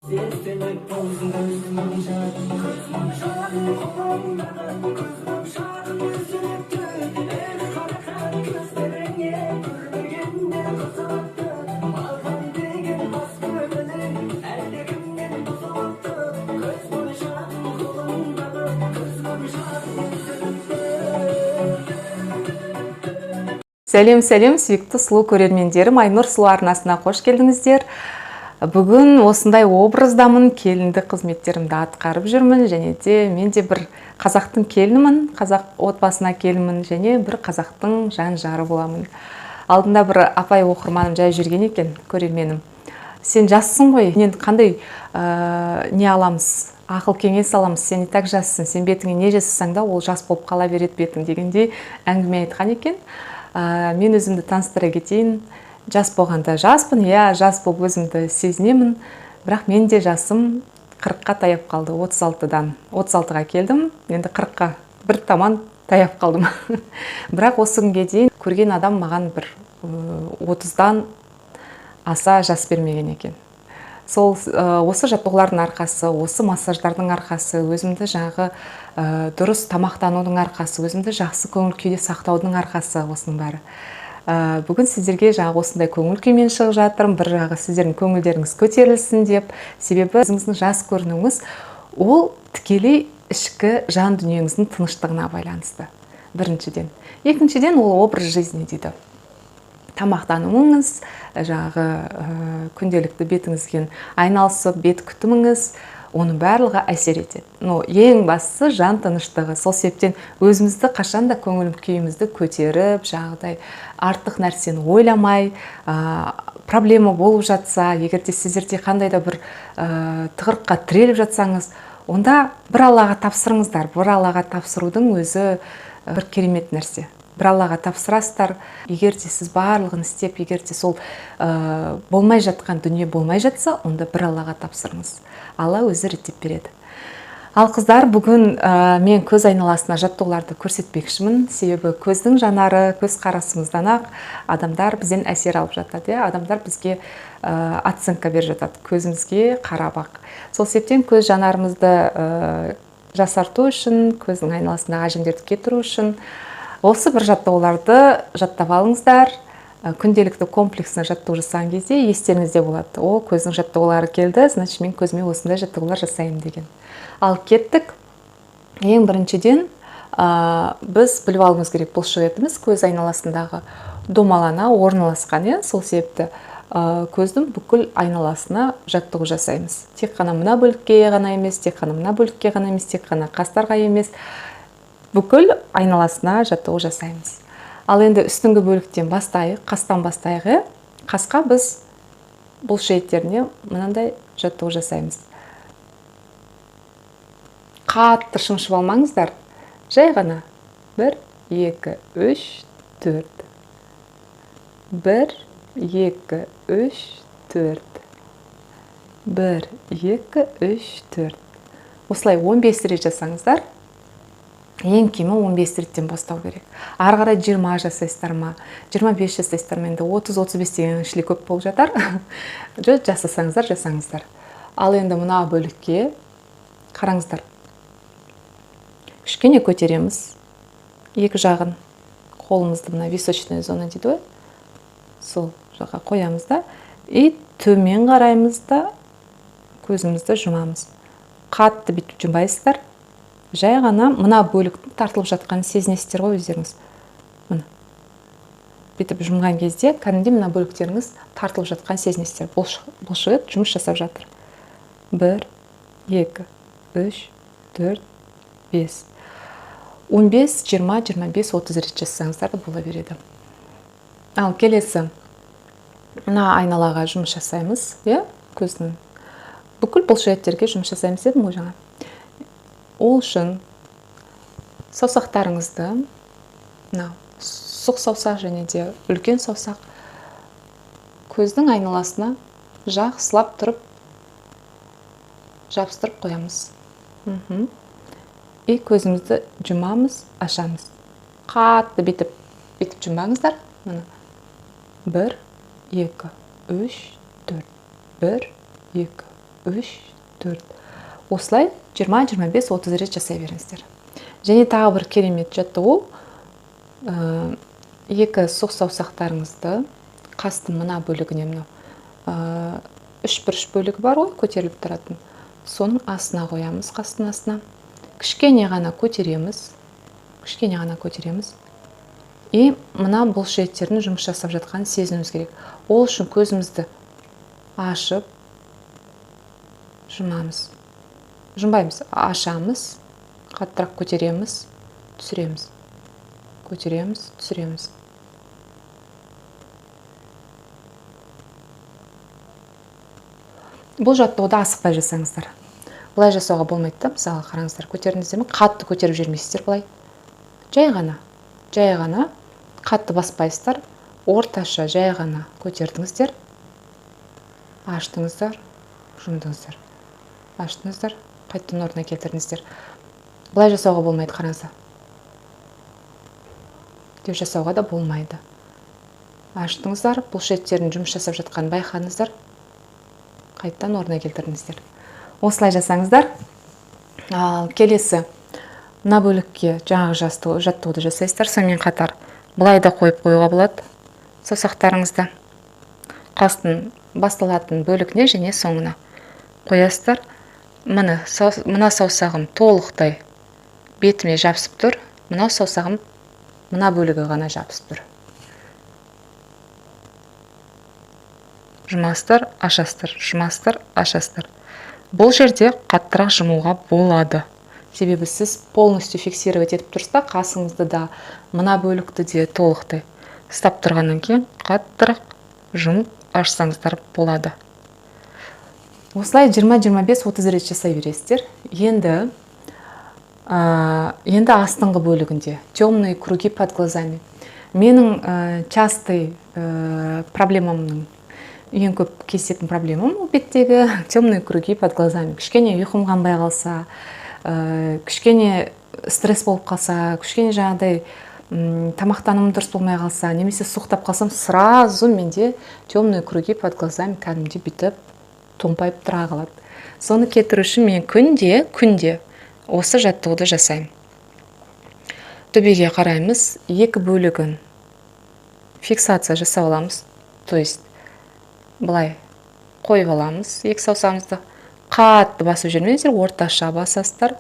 Сәлем, сәлем, сүйікті сұлу көрермендерім! Айнұр Сұлу арнасына қош келдіңіздер. Бүгін осындай образдамын, келіндік қызметтерімді атқарып жүрмін. Және де мен де бір қазақтың келінімін, қазақ отбасына келінмін және бір қазақтың жан жары боламын. Алдында бір апай, оқырманым жай жүрген екен, көрерменім: «Сен жассың ғой, енді қандай не аламыз, ақыл кеңес аламыз, сен и так жассың, сен бетіңе не жасасаң да, ол жас болып қала береді бетің», — дегендей әңгіме айтқан екен. Мен өзімді таныстыра кетейін. Жас болғанда жаспын, иә, жас болып өзімді сезінемін, бірақ мен де жасым 40-қа таяп қалды, 36-дан 36-ға келдім, енді 40-қа бір таман таяп қалдым. Бірақ осы күнге дейін көрген адам маған бір 30-дан аса жас бермеген екен. Сол осы жаттығулардың арқасы, осы массаждардың арқасы, өзімді жаңағы дұрыс тамақтанудың арқасы, өзімді жақсы көңіл күйде сақтаудың арқасы, осының бәрі. Бүгін сіздерге жаңағы осындай көңіл күймен шығып жатырмын. Бір жағы, сіздердің көңілдеріңіз көтерілсін деп. Себебі өзіңіздің жас көрінуіңіз ол тікелей ішкі жан дүниеңіздің тыныштығына байланысты біріншіден. Екіншіден, ол образ жизни дейді, тамақтануыңыз, жаңағы күнделікті бетіңізбен айналысып, бет күтіміңіз, оның барлығы әсер етеді. Но ең бастысы — жан тыныштығы. Сол себептен өзімізді қашанда көңіл күйімізді көтеріп, жаңағыдай артық нәрсені ойламай, проблема болып жатса, егер де сіздерде қандай да бір тығырыққа тіреліп жатсаңыз, онда бір Аллаға тапсырыңыздар. Бір Аллаға тапсырудың өзі бір керемет нәрсе. Бір Аллаға тапсырасыздар. Егер де сіз барлығын істеп, егер де сол болмай жатқан дүние болмай жатса, онда бір Аллаға тапсырыңыз, Алла өзі реттеп береді. Ал қыздар, бүгін мен көз айналасына жаттығуларды көрсетпекшімін. Себебі көздің жанары, көз қарасымыздан ақ адамдар бізден әсер алып жатады, иә, адамдар бізге оценка беріп жатады көзімізге қарап ақ. Сол себептен көз жанарымызды жасарту үшін, көздің айналасындағы әжімдерді кетіру үшін осы бір жаттығуларды жаттап алыңыздар. Күнделікті комплексный жаттығу жасаған кезде естеріңізде болады: «О, көздің жаттығулары келді, значит, мен көзіме осындай жаттығулар жасаймын» деген. Ал кеттік. Ең біріншіден, біз біліп алуымыз керек: бұлшық етіміз көз айналасындағы домалана орналасқан, иә. Сол себепті көздің бүкіл айналасына жаттығу жасаймыз. Тек қана мына бөлікке ғана емес, тек қана мына бөлікке ғана емес, тек қана қастарға емес, бүкіл айналасына жаттығу жасаймыз. Ал енді үстіңгі бөліктен бастайық, қастан бастайық, иә. Қасқа біз бұлшық еттеріне мынандай жаттығу жасаймыз. Қатты шымшып алмаңыздар, жай ғана: бір, екі, үш, төрт, бір, екі, үш, төрт, бір, екі, үш, төрт. Осылай 15 рет жасаңыздар. Ең кемі 15 реттен бастау керек. Ары қарай 20 жасайсыздар ма, 25 жасайсыздар ма, енді 30, 35 деген шіле көп болып жатар. Жоқ, жасасаңыздар, жасаңыздар. Ал енді мына бөлікке қараңыздар. Кішкене көтереміз екі жағын, қолымызды мына височная зона дейді ғой, сол жаққа қоямыз да, и төмен қараймыз да, көзімізді жұмамыз. Қатты бүйтіп жұмбайсыздар, жай ғана мына бөліктің тартылып жатқанын сезінесіздер ғой өздеріңіз. Міне, бүйтіп жұмған кезде кәдімгідей мына бөліктеріңіз тартылып жатқанын сезінесіздер. Бұлшық ет жұмыс жасап жатыр. Бір, екі, үш, төрт, бес. 15, 20, 25, 30 рет жасасаңыздар да бола береді. Ал келесі мына айналаға жұмыс жасаймыз, иә. Көздің бүкіл бұлшық еттерге жұмыс жасаймыз дедім ғой жаңа. Ол үшін саусақтарыңызды, мына сұқ саусақ және де үлкен саусақ, көздің айналасына жақсылап тұрып жабыстырып қоямыз. И көзімізді жұмамыз, ашамыз. Қатты бүйтіп бүйтіп жұмбаңыздар. Міне: бір, екі, үш, төрт, бір, екі, 3, 4. Осылай 20, 25, 30 рет жасай беріңіздер. Және тағы бір керемет жаттығу, екі сұқ саусақтарыңызды қастың мына бөлігіне, мынау үш бұрыш бөлігі бар ғой, көтеріліп тұратын, соның астына қоямыз, қастың астына. Кішкене ғана көтереміз, кішкене ғана көтереміз. И мына бұлшықеттердің жұмыс жасап жатқанын сезінуіміз керек. Ол үшін көзімізді ашып жұмамыз. Жұмбаймыз, ашамыз, қаттырақ көтереміз, түсіреміз. Көтереміз, түсіреміз. Бұл жаттығуды асықпай жасаңыздар. Бұлай жасауға болмайды да, мысалы қараңыздар, көтердіңіздер ме? Қатты көтеріп жібермейсіздер бұлай. Жай ғана, жай ғана, қатты баспайсыздар, орташа жай ғана көтердіңіздер, аштыңыздар, жұмдыңыздар, аштыңыздар, қайтадан орнына келтірдіңіздер. Бұлай жасауға болмайды, қараңыздар. Деп жасауға да болмайды. Аштыңыздар, бұлшықеттердің жұмыс жасап жатқанын байқадыңыздар, қайтадан орнына келтірдіңіздер. Осылай жасаңыздар. Ал келесі мына бөлікке жаңағы жаттығуды жасайсыздар. Сонымен қатар былай да қойып қоюға болады саусақтарыңызды. Қастың басталатын бөлігіне және соңына қоясыздар. Міне, мына саусағым толықтай бетіме жабысып тұр, мынау саусағым мына бөлігі ғана жабысып тұр. Жұмасыздар, ашасыздар, жұмасыздар, ашасыздар. Бұл жерде қаттырақ жұмуға болады. Себебі сіз полностью фиксировать етіп тұрсыз да, қасыңызды да, мына бөлікті де толықтай ұстап тұрғаннан кейін қаттырақ жұмып ашсаңыздар болады. Осылай 20, 25, 30 рет жасай бересіздер. Енді астыңғы бөлігінде темные круги под глазами. Менің частый проблемамның, ең көп кездесетін проблемам ол беттегі темные круги под глазами. Кішкене ұйқым қанбай қалса, кішкене стресс болып қалса, кішкене жаңағыдай тамақтануым дұрыс болмай қалса, немесе суықтап қалсам, сразу менде темные круги под глазами кәдімгідей бүйтіп томпайып тұра қалады. Соны кетіру үшін мен күнде осы жаттығуды жасаймын. Төбеге қараймыз, екі бөлігін фиксация жасап аламыз, то есть былай қойып аламыз екі саусағымызды. Қатты басып жүрмеңіздер, орташа басасыздар.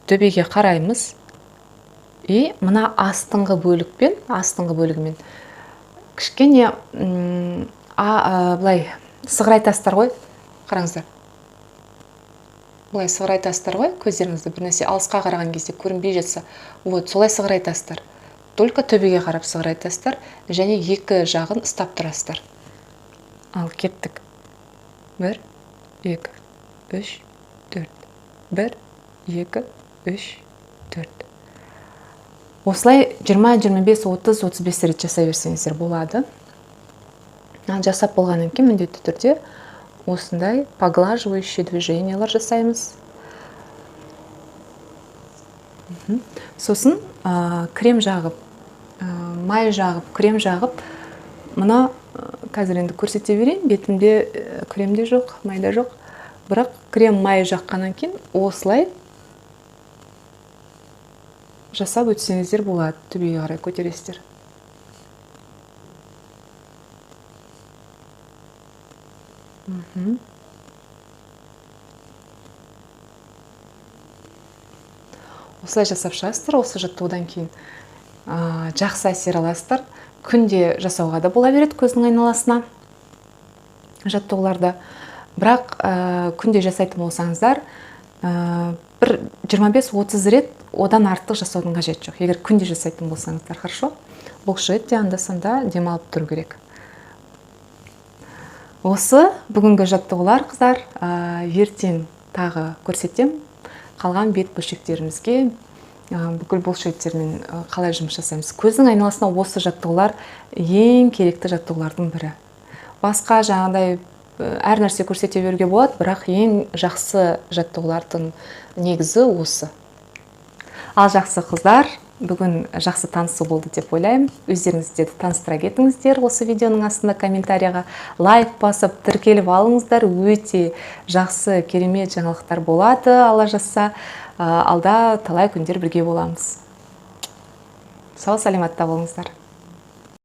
Төбеге қараймыз. И мына астыңғы бөлікпен, астыңғы бөлігімен кішкене былай сығырайтасыздар ғой. Қараңыздар. Былай сығырайтасыздар ғой, көздеріңізді бір нәрсе алысқа қараған кезде көрінбей жатса, вот солай сығырайтасыздар. Только төбеге қарап сығырайтасыздар және екі жағын ұстап тұрасыздар. Ал кеттік. 1, 2, 3, 4. 1, 2, 3, 4. Осылай 20, 25, 30, 35 рет жасай берсеңіздер болады. Ал жасап болғаннан кейін міндетті түрде осындай поглаживающие движениялар жасаймыз. Сосын крем жағып, май жағып, крем жағып, мына қазір енді көрсете берейін, бетімде крем де жоқ, май да жоқ. Бірақ крем май жаққаннан кейін осылай жасап өтсеңіздер болады, төбеге қарай көтересіздер. Осылай жасап шығасыздар. Осы жаттығудан кейін жақсы әсер аласыздар. Күнде жасауға да бола береді көздің айналасына жаттығуларды. Бірақ күнде жасайтын болсаңыздар, бір 25-30 рет одан артық жасаудың қажеті жоқ. Егер күнде жасайтын болсаңыздар, хорошо? Бұлшық ет те анда-санда демалып тұру керек. Осы бүгінгі жаттығулар, қыздар, ертең тағы көрсетем. Қалған бет бөлшектерімізге, бүкіл бұлшық еттермен қалай жұмыс жасаймыз. Көздің айналасына осы жаттығулар ең керекті жаттығулардың бірі. Басқа жаңағыдай әр нәрсе көрсете беруге болады, бірақ ең жақсы жаттығулардың негізі осы. Ал жақсы қыздар, Бүгін жақсы танысу болды деп ойлаймын. Өздеріңізді де таныстыра кетіңіздер осы видеоның астында комментарияға лайк басып, тіркеліп алыңыздар. Өте жақсы, керемет жаңалықтар болады, Алла жазса. Алда талай күндер бірге боламыз. Сау саламатта болыңыздар.